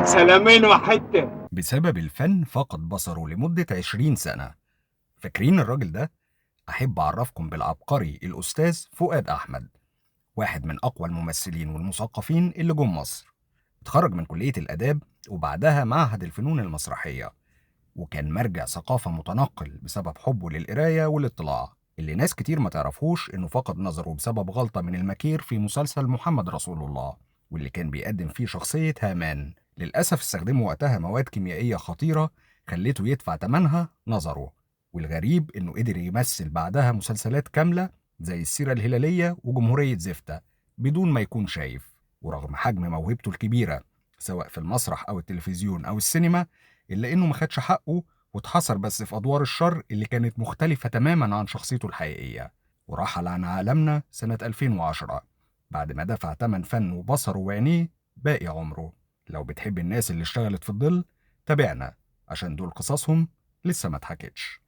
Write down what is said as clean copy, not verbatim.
سلامين وحتة. بسبب الفن فقد بصره لمدة 20 سنة. فاكرين الراجل ده؟ أحب أعرفكم بالعبقري الأستاذ فؤاد أحمد، واحد من أقوى الممثلين والمثقفين اللي جم مصر. اتخرج من كلية الآداب وبعدها معهد الفنون المسرحية، وكان مرجع ثقافة متنقل بسبب حبه للقراية والاطلاع. اللي ناس كتير ما تعرفوش إنه فقد نظره بسبب غلطة من المكير في مسلسل محمد رسول الله، واللي كان بيقدم فيه شخصية هامان. للأسف استخدموا وقتها مواد كيميائية خطيرة خليته يدفع تمنها نظره. والغريب إنه قدر يمثل بعدها مسلسلات كاملة زي السيرة الهلالية وجمهورية زفتة بدون ما يكون شايف. ورغم حجم موهبته الكبيرة سواء في المسرح أو التلفزيون أو السينما، إلا إنه ما خدش حقه واتحصر بس في أدوار الشر اللي كانت مختلفة تماما عن شخصيته الحقيقية. ورحل عن عالمنا سنة 2010 بعد ما دفع تمن فنه وبصره وعينيه باقي عمره. لو بتحب الناس اللي اشتغلت في الظل تابعنا، عشان دول قصصهم لسه ما اتحكتش.